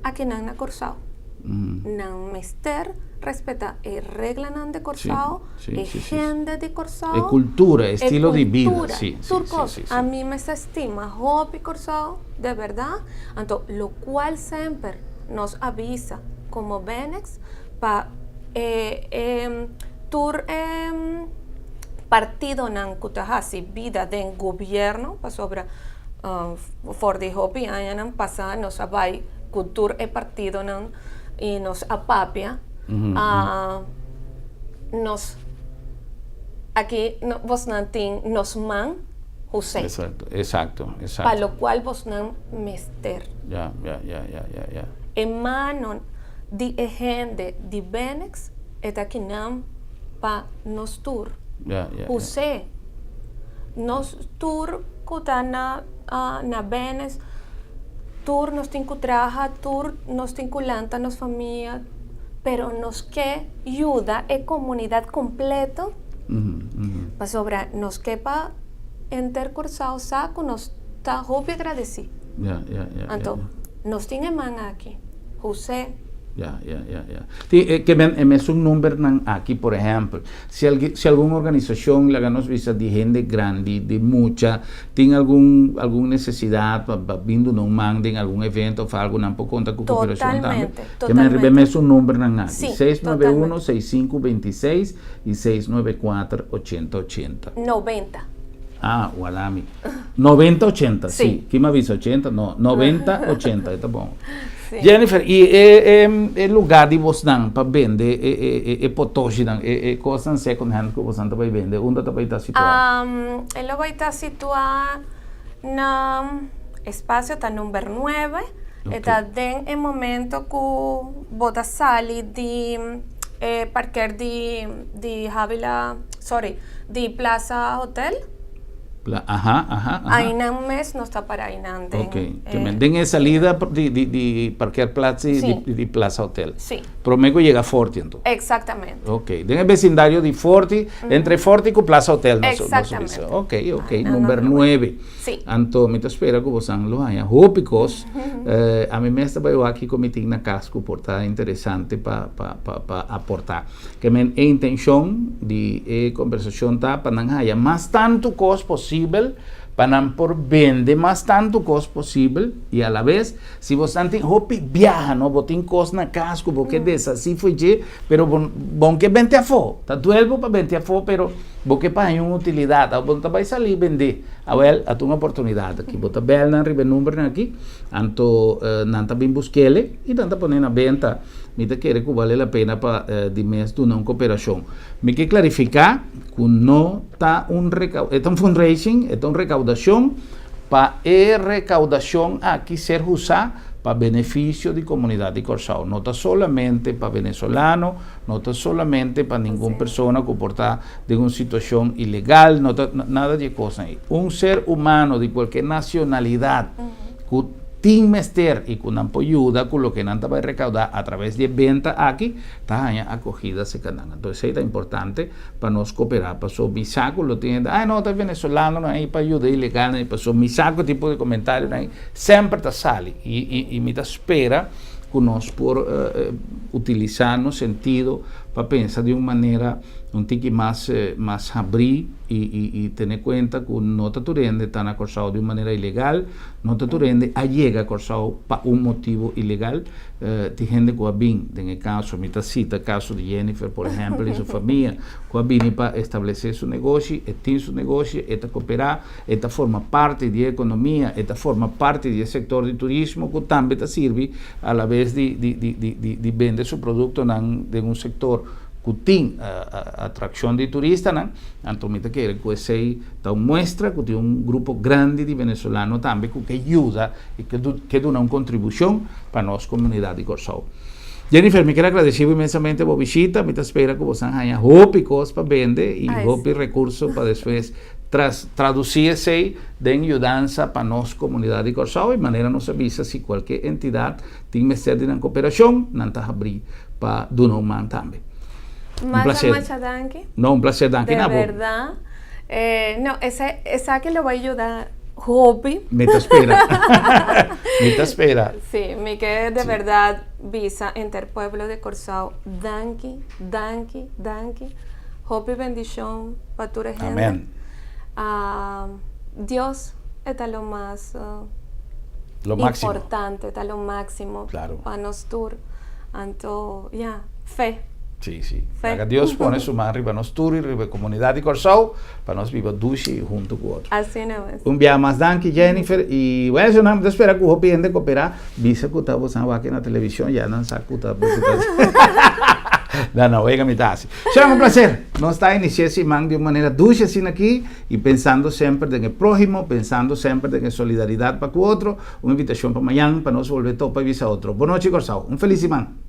akinan na Kòrsou. Nan mester respetá e reglanan di Kòrsou, e hende di Kòrsou. E kultura, e estilo di bida. Kultura, tur kos. Ami mester stima hopi Kòrsou, di bèrdat. Anto, lokual semper nos a bisa komo Benex pa e tur e partidonan ku ta hasi bida den gobièrnu, pasobra for di hopi añanan pasá nos a bai ku tur e partidonan i nos a papia, nos aki bosnan tin nos man husé. Exacto. Pa lokual bosnan mester. E mannan di e hende di Benex e ta kinan pa nos tur. Husé, nos tur ku ta na Benex, tur nos tin ku traha, tur nos tin ku lanta nos famia, pero nos ke yuda e komunidat kompleto pasobra nos ke pa henter Kòrsou sa ku nos ta hopi agradesí. Anto, nos tin e man aki, Husé. Ya. Ti, ke men e mesun numbernan aki, por ehèmpel, si algun organisashon, laga nos bisa di hende grandi, di mucha, tin algun nesesidat pa bin duna un man den algun evento òf algu, nan por konta ku koperashon tambe. Totalmente, Ke men riba e totalmente. mesun numbernan aki, Sí, 691 totalmente. 6526 i 694 80 80. 90. Ah, walami. 90 80, sí. Sí. Ki mi a bisa 80? No, 90 80, e ta bon. Sí. Jennifer, i e lugá di bosnan pa bende e potoshinan, e kosnan second hand ku bosnan ta bai bende, unda ta bai ta situá? E lo bai ta situá na espasio ta number 9. E ta den e momento ku bo ta sali di e parker di Havila, sorry, di Plaza Hotel. Ainan mes nos ta para ainan den. Ok, ke men den e salida di parkeerplaats di Plaza Hotel. Sí. Prome ku yega Forti anto. Exactamente. Ok, den e besindario di Forti, entre Forti ku Plaza Hotel nos bisa. Exactamente. Ok, number 9. Sí. Anto mi ta spera ku bosan lo haña hopi kos. Ami mes ta bai wak kiko mi tin na kas ku por ta interesante pa aportá. Ke men e intenshon di e kombersashon ta pa nan haya mas tantu kos posibel, pa nan por bende mas tantu kos posibel i alabes si bosnan tin hopi biaha no, bo tin kos na kas ku bo ke deshasí fo'i dje pero bo bo ke bente afó, ta duel bo pa bente afó pero bo ke pa haña un utilidat, bo no ta bai salí bende, awèl a ta un oportunidat aki, bo ta bèl nan riba e numbernan aki anto nan ta bin busk'el i nan ta pone na benta. Mi ta kere ku bale la pena pa di mes duna un koperashon. Mi ke klarifiká ku no ta un rekau, e ta un fundraising, e ta un rekaudashon pa e rekaudashon aki ser husá pa benefisio di komunidat di Kòrsou. No ta solamente pa venezolano, no ta solamente pa ningun persona ku por ta den un situashon ilegal, no ta nada di e kosnan ei. Un ser humano di kualke nacionalidat ku tin mester i ku nan por yuda ku loke nan ta bai rekaudá atraves di e benta aki, ta haña akogida serka nan. Anto esei ta importante pa nos koperá, paso mi sa ku lo tin hende, ai no, ta e venezolanonan ei pa yuda ilegalnan ei, paso mi sa ku e tipo di komentarionan ei semper ta sali i mi ta spera ku nos por utilisá nos sentido pa pensa di un manera un tiki mas mas habrí i tene kuenta ku no ta tur hende ta na Kòrsou di un manera ilegal. No ta tur hende a yega Kòrsou pa un motibu ilegal. Tin hende ku a bin, den e kaso, mi ta sita kaso di Jennifer por ehèmpel i su famia, ku a bini pa establesé su negoshi, e tin su negoshi, e ta koperá, e ta forma parti di e ekonomia, e ta forma parti di e sektor di turismo ku tambe ta sirbi alabes di di bende su produktonan den un sektor ku tin atrakshon di turistanan. Anto mi ta kere ku esei Ta un muestra ku tin un grupo grandi di venezolano tambe ku ke yuda i ke duna un kontribushon pa nos komunidat di Kòrsou. Jennifer, mi ker agradesí bo inmensamente bo bishita. Mi ta spera ku bosan haña hopi kos pa bende i hopi rekurso pa despues tras tradusí esei den yudansa pa nos komunidat di Kòrsou i manera nos a bisa si kualke entidat tin mester di nan koperashon nan ta habrí pa duna un man tambe. Un plaser. Masha, masha danki. No, un plaser, danki De na bo. Berdad. No, esaki lo bay yuda hopi. Mi ta spera. Mi ta spera. Si, mi ke de berdad bisa henter pueblo di Corsou, danki, danki, danki. Hopi bendicion pa tur e hende. Amen. Dios e ta lo mas Lo máximo. Importante, ta lo máximo pa nos tur. Anto, ya, fe. Si. Fe. Laga Dios pone su man riba nos tur y riba e comunidad di Corsou pa nos biba dushi hunto cu otro. Asina mes. Un bia mas danki, Jennifer, y bueno, nan ta spera cu hopi hende coopera, bisa cu ta bosan wak na television ya nan sa cu ta. No, no, wega mi ta haci. Sha, un placer. Nos ta inicia e siman di un manera dushi asina aki y pensando semper den e prohimo, pensando semper den e solidaridad pa cu otro. Un invitacion pa mañan pa nos bolbe topa y bisa otro. Bon nochi, Corsou. Un feliz siman.